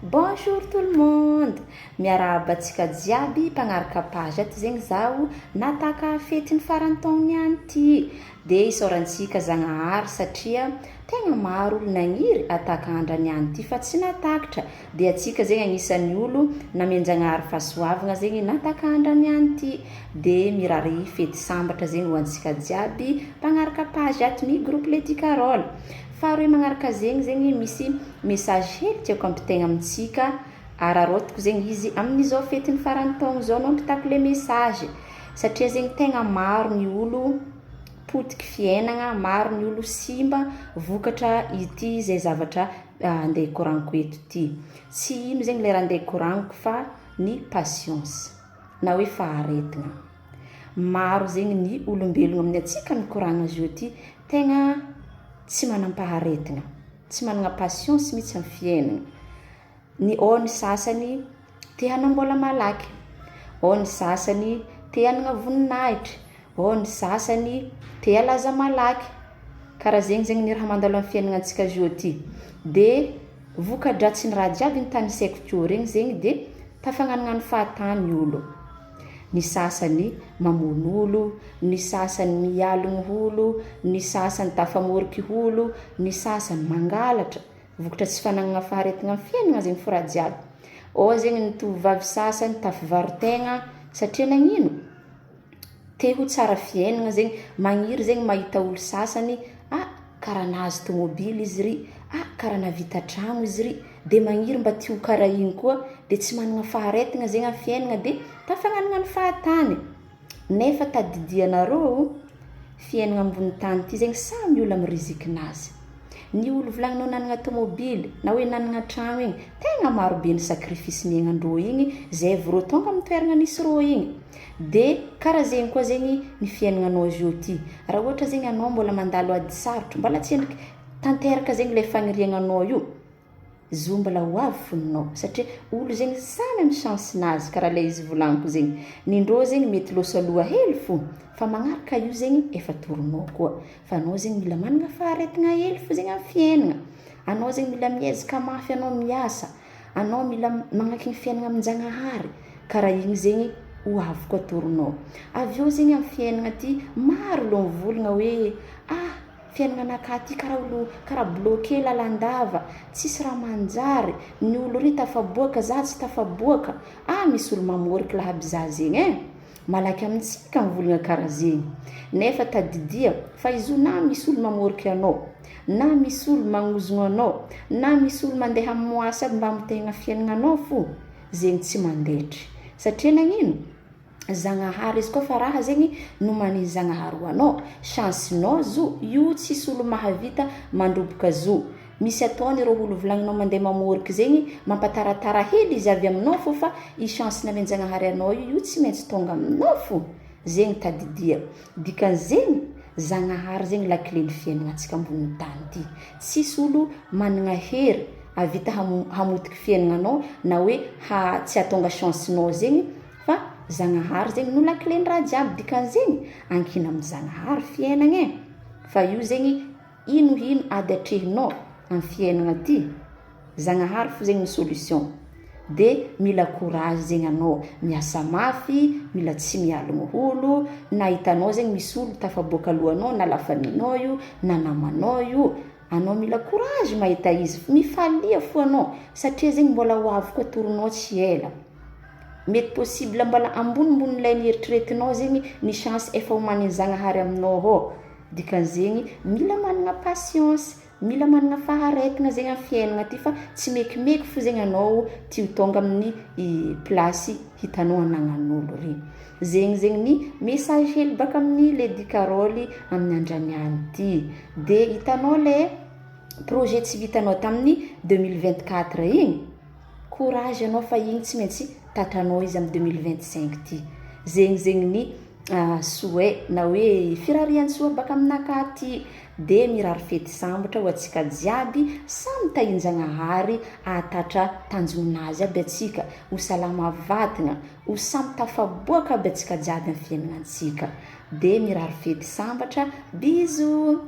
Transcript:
Bonjour tout le monde! Miarahaba antsika jiaby mpagnaraka page ato zegny zaho nataka fetin'ny faran'ny taogno niany ty. Dia isaorantsika Zagnahary satria tegna maro olo nagniry ataka andra niany ty fa tsy natakatra. Dia antsika zegny agnisan'ny olo namian-Jagnahary fahasoavagna zegny nataka andra niany ty. Dia mirary fety sambatra zegny ho antsika jiaby mpagnaraka page ato ny groupe Lady Carole. Faharoe magnaraka zegny zegny misy message hely tiako ampitaigna amintsika, araraotiko zegny izy amin'izao fetin'ny faran'ny taogno zao no ampitako le message satria zegny tegna maro ny olo potiky fiainagna, maro ny olo simba vokatra ity zay zavatra andeha hikoragniko eto ty. Tsy ino zegny le raha andeha hikoragniko fa ny patience na hoe faharetigna. Maro zegny ny olombelogno amin'ny antsika mikoragna azy io ty tegna tsy manam-paharetigna, tsy managna patience mihitsy amin'ny fiaignana. Ny ao ny sasany te hanam-bôla malaky, ao ny sasany te hanagna voninahitry, ao ny sasany te halaza malaky, karaha zegny zegny ny raha mandalo amin'ny fiaignanantsika zao ty. De voka-dratsin'ny raha jiaby nitanisaiko teo regny zegny de tafagnanognano fahatany olo. Ny sasany mamono olo, ny sasany mialogno olo, ny sasany tafamoriky olo, ny sasany mangalatra, vokatra tsy fanagnana faharetigna am fiaignana zegny fo raha jiaby. Ao zegny ny tovovavy sasany tafivaro-tegna satria nagnino? Te ho tsara fiaignana zegny, magniry zegny mahita olo sasany, ah karaha nahazo tomobily izy ry, ah karaha nahavita tragno izy ry, de magniry mba te ho karaha igny koa, de tsy managna faharetigna zegny am fiaignana de tafagnanognano fahatany. Nefa tadidianareo, fiaignana ambony tany ty zegny samy olo am rizikinazy. Ny olo volagninao nanagna tomobily na hoe nanagna tragno igny, tegna maro be ny sacrifice niaignandreo igny zay vao reo tonga am toeragna nisy reo igny. De karaha zegny koa zegny ny fiaignananao zao ty, raha ohatra zegny anao mbola mandalo ady sarotro, mbola tsy endriky tanteraka zegny le fagniriagnanao io, zo mbola ho avy foninao satria olo zegny samy am chance nazy karaha le izy volagniko zegny, ny ndrô zegny mety lôso aloha hely fo fa magnaraka io zegny efa toronao koa fa anao zegny mila managna faharetigna hely fo zegny am fiaignana, anao zegny mila miezaka mafy anao miasa, anao mila magnankigny fiaignana amin-jagnahary karaha igny zegny ho avy koa toronao, avy eo zegny am fiaignana ty maro olo mivolagna hoe ah Fiaignananakahy ty karaha olo karaha bloqué lalandava, tsisy raha manjary, ny olo ry tafaboaka za tsy tafaboaka, ah misy olo mamôriky laha aby za zegny eh! Malaky amintsika mivolagna karaha zegny, nefa tadidia fa izy io na misy olo mamôriky anao, na misy olo magnozogno anao, na misy olo mandeha mimoasy aby mba hamotegna fiaignananao fo, zegny tsy mandetry, satria nagnino? Zagnahary izy koa fa raha zegny nomanin'i Zagnahary ho anao, chance-nao zo io tsisy olo mahavita mandroboka zo, misy ataony ireo olo volagninao mandeha mamôriky zegny mampataratara hely izy avy aminao fô fa i chance namenjagnahary anao io io tsy maintsy tonga aminao fô, zegny tadidia, dikan'izegny Zagnahary zegny lakile-n'ny fiaignanantsika ambonin'ny tany ty, tsisy olo managna hery ahavita hamotiky fiaignananao na hoe ha tsy hahatonga chance-nao zegny fa Zagnahary zegny no lakile-ny raha jiaby dikan'izegny ankina amin'ny Zagnahary fiaignana e, fa io zegny ino ino ady atrehinao amin'ny fiaignana ty, Zagnahary fo zegny ny solution, de mila courage zegny anao miasa mafy, mila tsy mialogno olo, na hitanao zegny misy olo tafaboaka alohanao na la famille-nao io na namanao io, anao mila courage mahita izy, mifalia fo anao satria zegny mbola ho avy koa toronao tsy ela. Mety possible mbola ambonimbon'ilay nieritreretinao zegny ny chance efa omanin'i Zagnahary aminao ao, dikan'izegny mila managna patience, mila managna faharetagna zegny amin'ny fiaignana ty fa tsy mekimeky fo zegny anao ty ho tonga amin'ny place hitanao anagnan'olo regny. Zegny zegny ny message hely baka amin'ny Lady Carole amin'ny andraniany ty. De hitanao le projet tsy vitanao tamin'ny 2024 igny, Courage anao fa igny tsy maintsy tratranao izy am 2025 ty. Zegny zegny ny souhait na hoe firariantsoa baka aminakahy ty. De mirary fety sambatra ho antsika jiaby samy tahinjagnahary ahatatra tanjonazy aby antsika, ho salama vatagna, ho samy tafaboaka aby antsika jiaby am fiaignanantsika. De mirary fety sambatra, bisous.